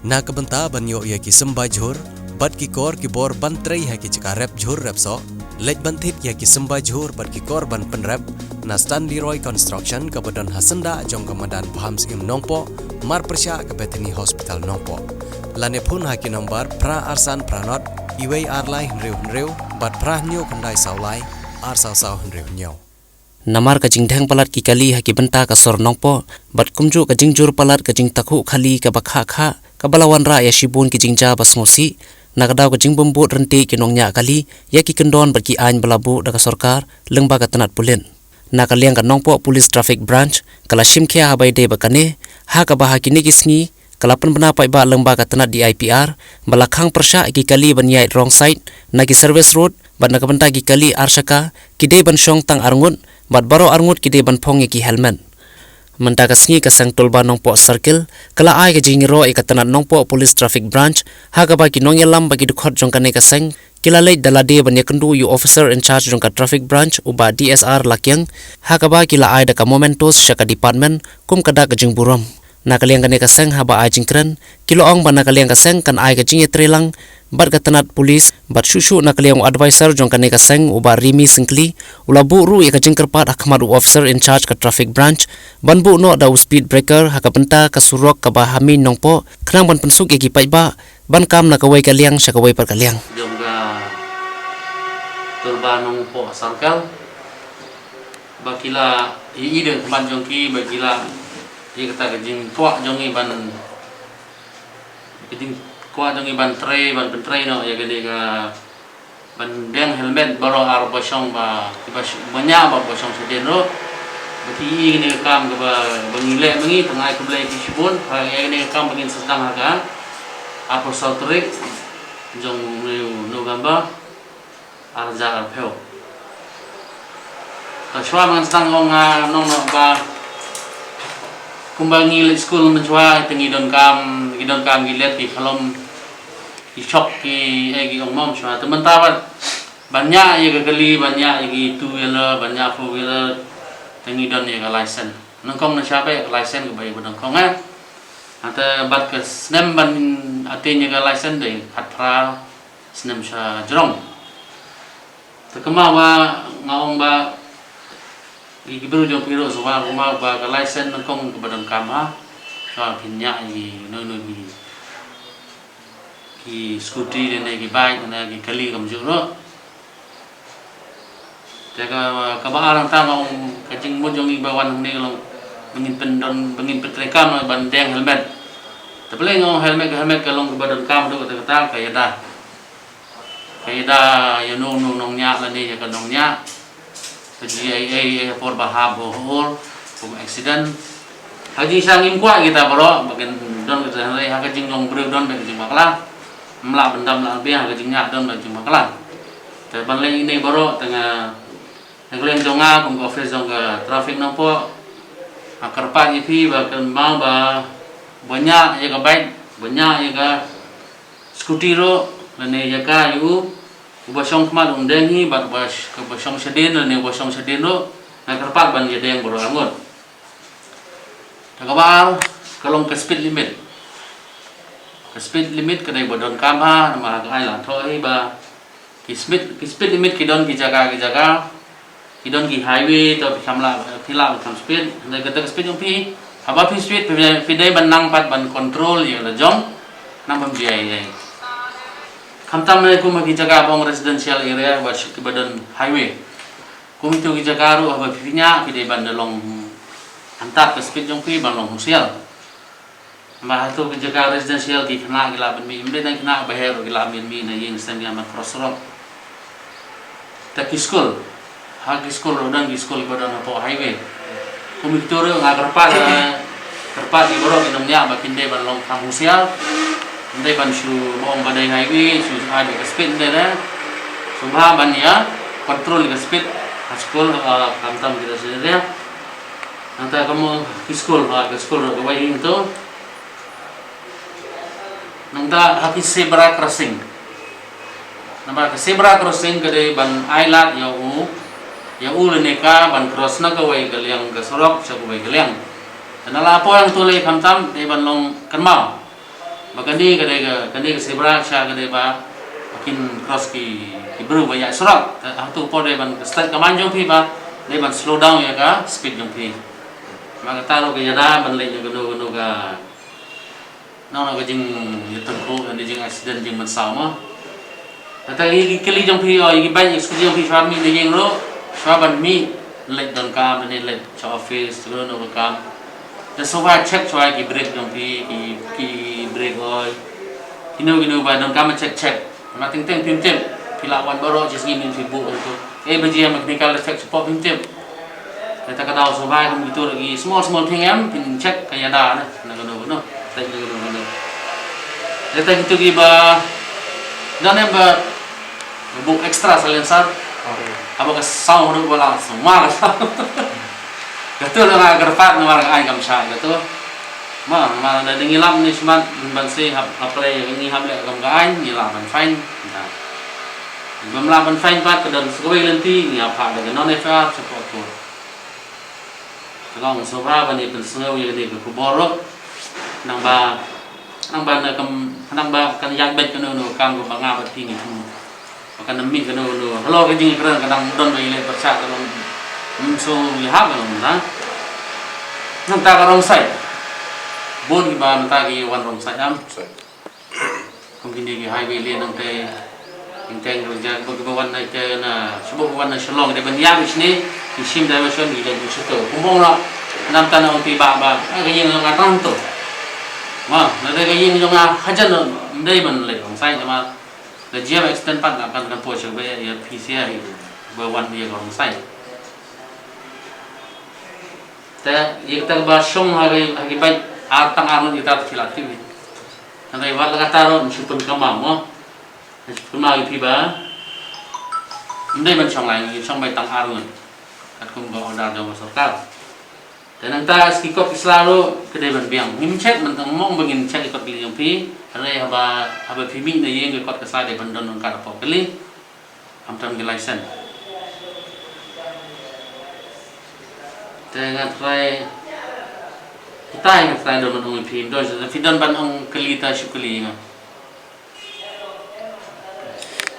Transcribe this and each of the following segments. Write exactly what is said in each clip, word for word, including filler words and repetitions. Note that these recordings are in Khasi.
Na ka bynta ban ïoh ïa ki symbai jhur bad ki kor ki bor ban trei ha ki jaka rep jhur rep soh, leit ban thied ïa ki symbai jhur bad ki kor ban pynrep na Stanley Roy Construction kaba don ha syndah jong ka madan Bham Syiem Nongpoh, mar pyrshah ka Bethany Hospital Nongpoh. Lane phone ha ki nombar phra ar san phra nod, iwei ar lai hynriew hynriew bad phra hynñiew khyndai saw lai ar saw saw hynriew hynñiew. Namar ka jingdheng palat ki kali ha ki bynta ka sor Nongpoh bad kumjuh ka jingjur palat ka jingtakhuh khali kaba khah khah kaba la wanrah ïa shibun ki jingjia ba sngewsih, na ka daw ka jingbym bud ryntih ki nongñiah kali ïa ki kyndon bad ki aiñ ba la buh da ka sorkar lyngba ka tnat pulit. Na ka liang ka Nongpoh Police Traffic Branch ka la shim khia ha ba ïadei bad kane, ha kaba ha kine ki sngi ka la pynbna paidbah lyngba ka tnat D I P R ba la khang pyrshah ïa ki kali ban ïaid wrong side na ki service road bad na ka bynta ki kali ar shaka ki dei ban shong tang arngut bad baroh arngut ki dei ban phong ïa ki helmet. Mynta ka sngi ka seng Tulba Nongpoh Circle ka la ai ka jingïaroh ïa ka tnat Nongpoh Police Traffic Branch, ha kaba ki nongïalam bad ki dkhot jong kane ka seng ki la leit da lade ban ïakynduh ïa u officer in charge jong ka traffic branch u Bah D S R Lakiang, ha kaba ki la ai da ka mementos sha ka department kum ka dak ka jingburom. Na ka liang kane ka seng haba ai jingkren ki la ong ba na ka liang ka seng kan ai ka jingïatreilang bad ka tnat police bad shuh shuh na ka liang u adviser jong kane ka seng u Bah Rimi Syngkli u la buh ruh ïa ka jingkyrpad ha khmat u officer in charge ka traffic branch ban buh noh da u speed breaker ha ka bynta ka surok kaba ha Meiñ Nongpoh khnang ban pynsuk ïa ki paidbah ban kam na kawei ka liang sha kawei pat ka liang. Jong ka Tulba Nongpoh Circle ba ki la ïohi da ka khmat jong ki ba ki la ïa kata ka jingkwah jong ngi ban ka jingkwah jong ngi ban trei ban pyntrei noh ïa kane ka ban deng helmet baroh ar ba shong ba ba sh- ba ñiah ba ba shong shadien ruh. Ba ki ïohi kane ka kam kaba ba ngi leh ma ngi tang ai khublei ki shibun ha ïa kane ka kam ba ngin sdang ha ka arphew saw tarik jong u November ar hajar arphew. Ta shuwa ngan sdang ong nga nong noh ba kumba ngi leit skul mynshuwa te ngi donkam ngi donkam ngi leit ki khlem ki shop ki eh ki ong mom shuwa te mynta ba ban ñiah ïa ka kali ban ñiah ïa ki two wheeler ban ñiah four wheeler te ngi don ïa ka license. Nyngkong na shabe ka license ka bai ba nyngkong eh. Ate bad ka snem ban ate ïa ka license dei khatphra snem sha jrong. Te kama ba nga ong ba ki briew jong phi ruh shuwa kama ba ka license nyngkong kaba donkam ha. Shuwa phin ñiah ïa ki no no ki ki scooty ne ki bike ne ki kali kam ju ruh. Te ka kaba ar nangta nga ong ka jingmut jong ngi ba wan hangne ka long ba ngin pyndon ba ngin pyntreikam ban deng helmet. Te pynlong nga ong helmet ka helmet ka long kaba donkam ruh te kata ka ïada. Ka ïada ïa no no nongñiah lane ïa ka nongñiah. Ka G I A ïa por ba hap ba hur kum accident. Ha ka jingshah ngim kwah kita baroh ba kin don kita hynrei ha ka jinglong briew don ba ka jingbakla. Mlah bendam lah biang ha ka jingñiah don ba ka jingbakla. Te ban leh ine baroh te nga na ka liang jong nga kum ka office jong ka traffic Nongpoh. Nga kyrpad ïa phi ba kynmaw ba ba ñiah ïa ka bike ba ñiah ïa ka scooty ruh lane ïa ka ïa u uba shong khmat um deng hi bad uba sh- uba shong shadien lane uba shong shadien ruh nga kyrpad ban ïa deng baroh arngut. Te kaba ar ka long ka speed limit. Ka speed limit ka dei ba donkam ha namar ka ai la thoh hi ba ki speed ki speed limit ki don ki jaka ki jaka ki don ki highway to phi kham lah phi lah kham speed hynrei kata ka speed jong phi haba phi speed phi phi dei ban nang pat ban control ïa la jong nang bam ji ai ai. Khamtam ne kum ki jaka bong residential area ba shi- ba don highway. Kum itu ki jaka ruh haba phi ñiah phi dei ban da long antat ka speed jong phi ban long husiar. Ba hatu ki jaka residential ki khynnah ki lah ban mih, ym dei na khynnah ba her ki lah ban mih na ïing sem ïa man cross road. Ta ki skul, ha ki skul ruh don ki skul ba don hapoh highway. Kum itu ruh nga kyrpad eh, kyrpad ki baroh ki nongñiah ba kin dei ban long kham husiar. Ym dei ban shu mong ba dei highway shu ai ka speed ym dei re. Shu bha ban ïa control ka speed ha skul eh, khamtam ki residential. Nangta ka mo ki skul ha ki skul ruh kawei hi tu. Nangta ha ki zebra crossing. Namar ka zebra crossing ka dei ban ai lad ïa u ïa u lane ka ban cross na kawei ka liang ka surok sha kawei ka liang. Te na la poi hangtu lei khamtam dei ban long kynmaw. Ba kane ka dei ka, kane ka zebra sha ka dei ba kin cross ki, ki briew ba ïaid surok. Te hangto por dei ban ka state command jong phi ba dei ban slow down ïa ka speed jong phi. Namar kata ruh ka ïada ban leit ïa kano kano ka, no, no, ka jingïatyngkhuh, ka jing accident, jingmynsaw mo. Kata ïa ki kali jong phi, ïa ki bike, ïa ki scooty jong phi, shuwa mih na ïing ruh, shuwa ban mih, leit donkam, leit sha office, sha kano kano ka kam. Te shuwa check shuwa ki brake jong phi, ki, ki brake oil. Kino kino ba donkam check check. Namar teng teng phim tip, phi lah wan baroh shi sngi, phi buh hangto. Kaei ba jia, mechanical defect shapoh phim tip. Kata ka daw sngewbha kum kito ki small small thing em, phin check ka ïada na, na kano kano, na kano kano. Kata kito kiba don em ba buh extra silencer. Okay. Haba ka sound ruh ba la sumar ka sound. Kato la nga kyrpad namar ka ai kam shai kato. Ma, ma da ngi lap ni shmat ban si hap, hap leh ngi hap leh kam ka ai, ngi lah ban fine. Bym lah ban fine pat ka don sa kawei ka lynti ngi ap ha da ka non F I R shapoh court. Ka long sngewbha ban ïa pynsngew ïa kane ka khubor ruh. Nang ba, nang ba na kam, nang ba kan ïaid beit kano kano kam kaba nga bad phi ngi thmu. Ba kan ym mih kano kano. Halor ka jingkren ka dang don ba ïaleh pyrshah ka long. Ym shu ïahap ka long na. Nangta ka wrong side. Bun kiba mynta ki wan wrong side am. Kum kine ki highway lane nangta, teng teng ruh jia kiba, kiba wan na ite na, shu buh wan na Shillong, dei ban ïa shane, ki shim diversion, ki leit shuh to. Kum bun na, namta na ong ti ba, ba, ah, ka ïing jong nga tang to. Ma, na dei ka ïing jong nga hajan, ym dei ban leit wrong side, namar la jia accident pat, nga kan, kan poi sha ba ïa P C I, ba wan ïa ka wrong side. Te ïa kata ba shong ha ki, ha ki bike ar tang ar ngut ïa kata phi la tip. Hynrei wat la kata ruh ngi shu pynkynmaw mo. Ngi shu pynkynmaw ïa phi ba ym dei ban shong lai, ngi shong beit tang ar ngut. Katkum ka order jong ka sorkar. Te nangta ki kot ki sla ruh ka dei ban biang. Ngim check, mynta ngim ong ba ngin check ki kot ki jong phi. Hynrei haba, haba phi mih na ïing ki kot ki sla dei ban don ryngkat hapoh kali. Khamtam ki license. Te nga try, kita nga try don ban ong ïa phi, don, phi don ban ong kylli ta shu kylli nga.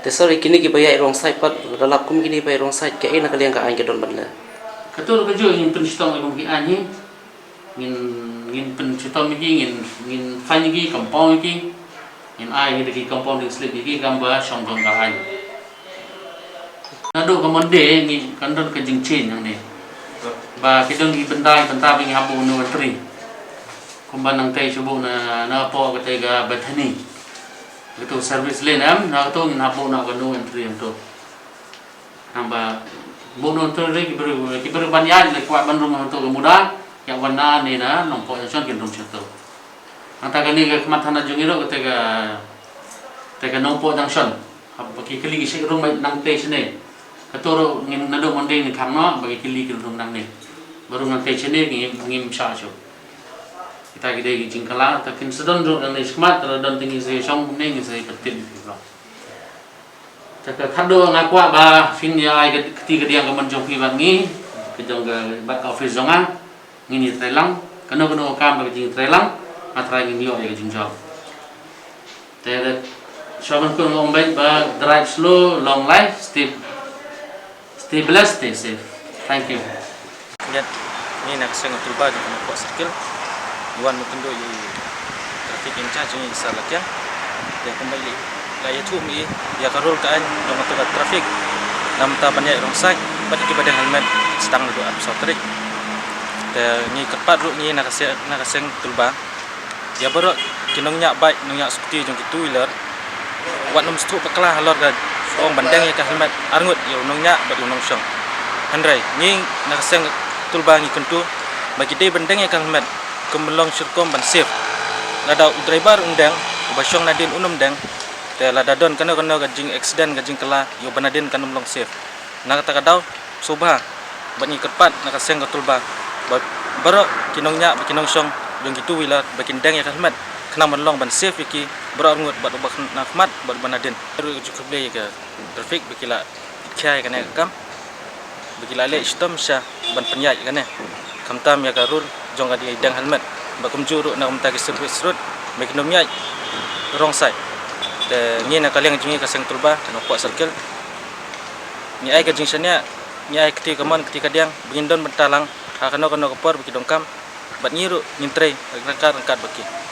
Te sorry, kine kiba ïaid wrong side pat, lada lap kum kine ba ïaid wrong side, kaei na ka liang ka aiñ ka don ban leh? Kato ruh kajuh, ngin pynshitom ïa ki aiñ hi. Ngin, ngin pynshitom ïa ki, ngin, ngin fine ïa ki, compound ïa ki. Ngin ai ïa ki compounding slip ïa ki, kam ba shong jong ka aiñ. Naduh ka Monday ngi kan don ka jingchange hangne. Ba ki don ki bynta, bynta ba ngi hap buh no entry. Kumba nangtei shu buh na, na hapoh katei ka Bethany. Kato service lane em, na kato ngin hap buh na ka no entry hangto. Nang ba buh no entry, ki briew, ki briew ban ïaid, leh kwah ban rung hangto ka muda, ïa wan na ne na Nongpoh Junction kin rung shato. Nangta kane ka khmat thana jong ngi ruh katei ka, katei ka Nongpoh Junction. Haba ki kylli ki shait rung beit nangtei shane. Kato ruh ngin naduh Monday ngin thang noh, ba ki kylli kin rung nangne. Ba rung nangtei shane ngim, ngim shah shuh. Kita ki dei ki jingkylla, te kin sa don ruh nangne shakhmat, te don te ngin sa ïashong kumne ngin sa ïapyntip ïa phi baroh. Te ka khatduh nga kwah ba phin ïa ai ka kti kadiang ka mon jong phi bad ngi, ka jong ka bad ka office jong nga. Ngin ïatreilang, kano kano ka kam ba ka jingtreilang, nga trai ngin ïoh ïa ka jingjop. Te da shuwa ban kut nga ong beit ba drive slow, long life, stay, stay blessed, stay safe. Thank you. Ngi, ngi na ka seng Tulba jong ka Nongpoh Circle. Ngi wan mynta ïa traffic in charge jong ngi Sir Lakiang. Te kumba i la ïathuh ma i ïa ka rule ka aiñ jong ka traffic. Namar ban ïaid wrong side bad kiba deng helmet sdang naduh arphew saw tarik. Te ngi kyrpad ruh ngi na ka se-, na ka seng Tulba ïa baroh ki nongñiah bike, nongñiah scooty jong ki two wheeler. Wat nym sngewthuh bakla halor ka ong ban deng ïa ka helmet arngut ïa u nongñiah bad u nongshong. Hynrei ngi na ka seng Tulba ngi kyntu ba ki dei ban deng ïa ka helmet kum ban long shi rukom ban safe. Lada u driver un deng, uba shong nadien un ym deng, te lada don kano kano ka jing accident, ka jingkylla, ïa uba nadien kan ym long safe. Na kata ka daw, sngewbha bad ngi kyrpad na ka seng ka Tulba ba baroh ki nongñiah bad ki nongshong jong ki two wheeler ba kin deng ïa ka helmet khnang ban long ban safe ïa ki baroh arngut, bad uba na khmat bad uba nadien. Ruh ju khublei ïa ka traffic ba ki la khia ïa kane ka kam, ba ki la leh shitom shisha ban pynïaid ïa kane, khamtam ïa ka rule jong ka dei deng helmet. Bad kumjuh ruh na ka bynta ki service road, Ba kin ym ïaid wrong side. Te ngi na ka liang jong ngi ka Seng Tulba, Nongpoh Circle, ngi ai ka jingshaniah, ngi ai kti kamon kti kadiang ba ngin don bynta lang ha kano kano ka por ba ki donkam, bad ngi ruh ngin trei ryngkat ryngkat bad ki.